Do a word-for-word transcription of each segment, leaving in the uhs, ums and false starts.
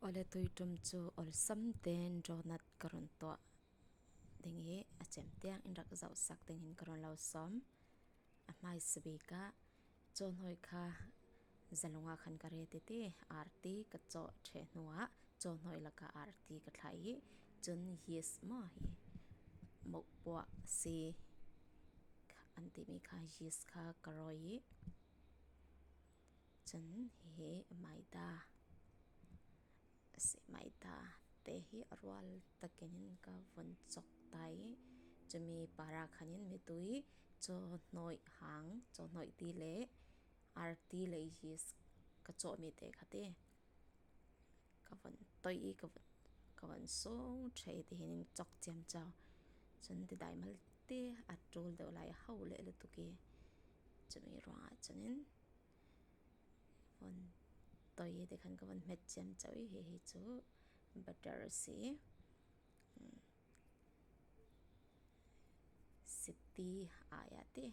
Awle, tui ṭum chu awlsam tein donut ka rawn tuah ding hi a chem tiang in rak zohsak dingin ka rawn lo sawm. A hmaisa bik ah chawhnawi kha zalunga khan ka ret titi, arti ka chawh ṭhe hnuah chawhnawi laka arti ka thlai hi, chun yeast maw hi, mopuah si an timi kha, yeast kha ka rawi hi. Chun hi maida, si maida te hi a rual takin in ka vun chawk ta hi. Chumi parah khanin mitui, chawhnawi hang, chawhnawi ti leh arti leh yeast ka chawh mi te kha te ka vun tawi i, ka vun, ka vun sung ṭhe ti hin in chawk chiam chau. Chun ti dai mal te a tul deuh lai a ho leh lutuk i. Chumi ruangah chunin vun tawi te khan ka vun hmet chiam chau i. Hei hi chu butter si, um, city aia te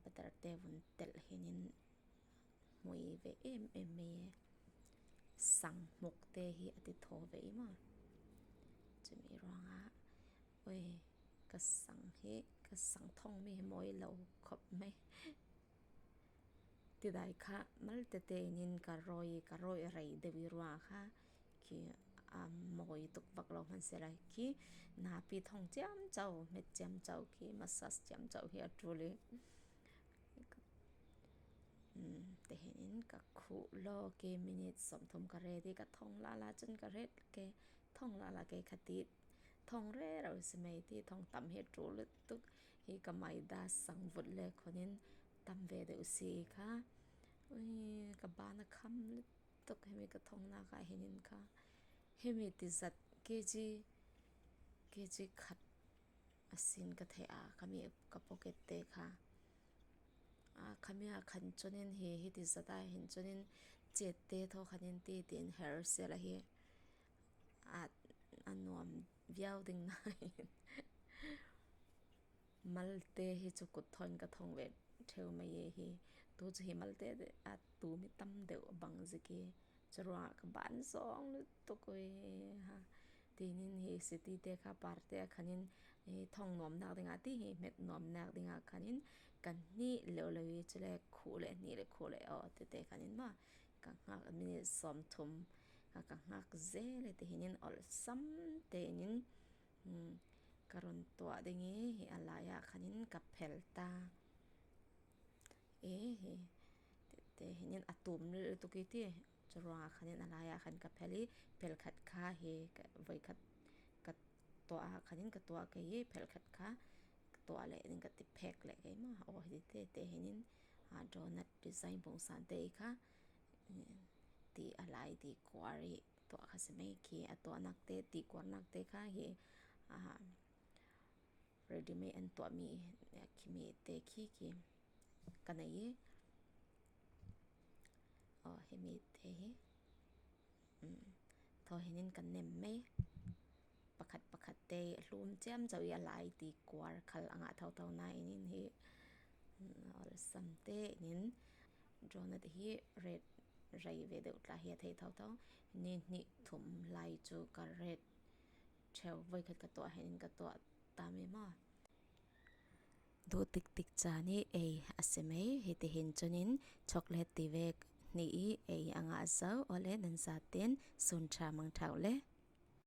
butter te vun telh hin in hmui ve em em mai e. Sang hmuk te hi a ti thaw ve i maw. Chumi ruangah, oi, ka sang hi, ka sang thawng mi hi mawi lo khawp mai. Ti dai kha malte te in in ka rawi, ka rawi rei deuh i ruangah kha khi a mawi tuk vak lo hman sela khi napi thawng chiam chau, hmet chiam chau khi massage chiam chau hi a tul i. Um, ti hin in ka khuh lawk i, minute sawmthum ka ret i, ka thawng la la chun ka ret ke, thawng la la ke kha ti, thawng rero si mai ti, thawng tam hi a tul lutuk hi, ka maida sang vut lek hun in tam ve deuh si kha. Ui, ka ban a kham lutuk, hemi ka thawng nak ah hin in kha. Hemi ti zat kg, kg khat a sin ka thei a, khami ka pocket te kha. A, khami a khan chunin hi, hi ti zat a hin chunin chet te thaw khan in ti, tin her sela hi a, a nuam viau ding na hin. Malte hi chu kut thawin ka thawng ve theu mai e hi. Tu chu hi malte a tum i tam deuh bang zik i. Chu ruangah ka ban zawng lutuk ui ha. Tinin hi city te kha, par te ah khanin, eh, thawng nuam nak dingah ti hi, hmet nuam nak dingah khanin ka hnih leuh leuh i, chule khuh leh, hnih leh khuh leh aw, ti te khanin maw ka nghak, minute sawmthum kha ka nghak zel e. Ti hinin awlsam tein in, hmm, ka rawn tuah ding i, hi a laiah khanin ka phel ta. E, hi, ti te hinin a tum lutuk i ti, chu ruangah khanin a laiah khan ka phel i, phel khat kha hi, ka, voi khat ka tuah a khanin ka tuah kei i, phel khat kha ka tuah leh ning ka ti phek leh kei maw. Aw, hi ti te, te hinin, a, donut design bung san te i kha, eh, ti a lai ti kuar i tuah kha si mai khi, a tuah nak te, ti kuar nak te kha hi, a, ready made an tuah mi, eh, khi mi te khi khi ka nei i. Aw, hi mi te hi. Um, thaw hinin ka nem mai. Pakhat pakhat te a hlum chiam chau i, a lai ti kuar khal a ngah tho tho na in in hi. Um, awlsam tein in donut hi ret rei ve deuh tla hi a thei tho tho. Ni hnih thum lai chu ka ret theu, voi khat ka tuah hinin ka tuah ta mi maw. Duh tik tik chan i ei a si mai, hi ti hin chunin chocolate ti vek hnih i ei a ngah zo, awle nan zaten sun ṭha mang ṭha u le.